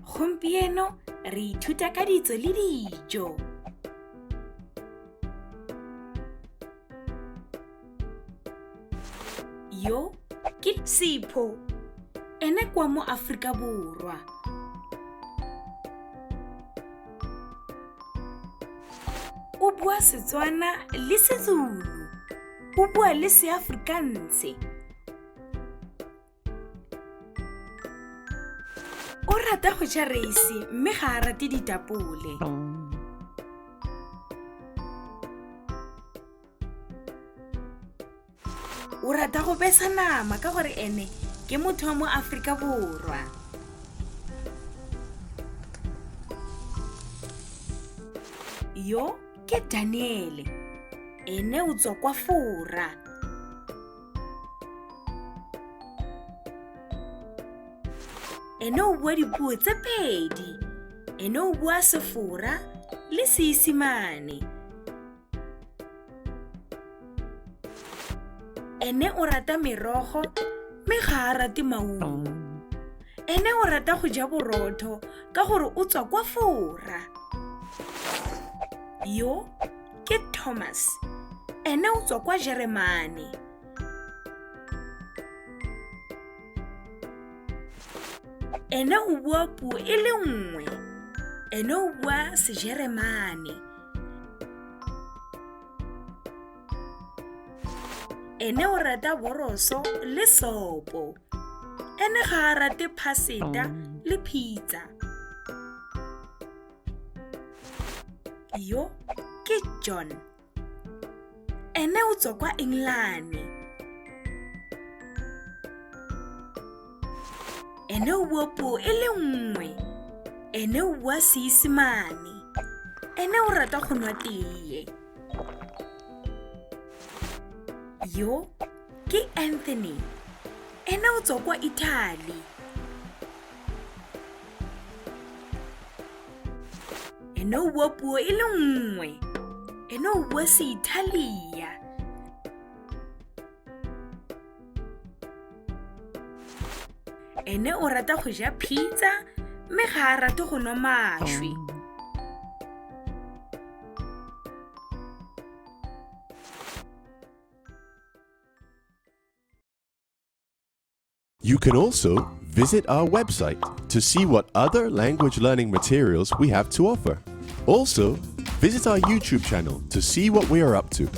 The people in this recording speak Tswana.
Gompieno re ithuta ka ditso le dijo. Yo ke Sipho, ene kwa mo Aforika Borwa. O bua Setswana le Sezulu. O bua le Seaforikanse. O rata go ja reise mme ga a rate ditapole. O rata go besa nama ka gore ene ke motho wa mo Aforika Borwa. Yo ke Daniele, ene o tswa kwa Fora. Ene o bua dipuo tse pedi, ene o bua Sefora le Seesimane. Ene o rata merogo mme ga a rate maungo. Ene o rata go ja borotho ka gore o tswa kwa Fora. Yo ke Thomas. Ene o tswa kwa Jeremane. Ene o bua puo e le nngwe. Ene o bua Sejeremane. Ene o rata boroso le sopo. Ene ga a rate phaseta le pizza. Yo ke John. Ene o tswa kwa Engelane. Ene o bua puo e le nngwe. Ene o bua Seesemane. Ene o rata go nwa tee. Yo ke Anthony. Ene o tswa kwa Italy. Ene o bua puo e le nngwe. Ene o bua Seitalia. Ene o rata go ja pizza mme ga a rate go nwa mašwi. You can also visit our website to see what other language learning materials we have to offer. Also, visit our YouTube channel to see what we are up to.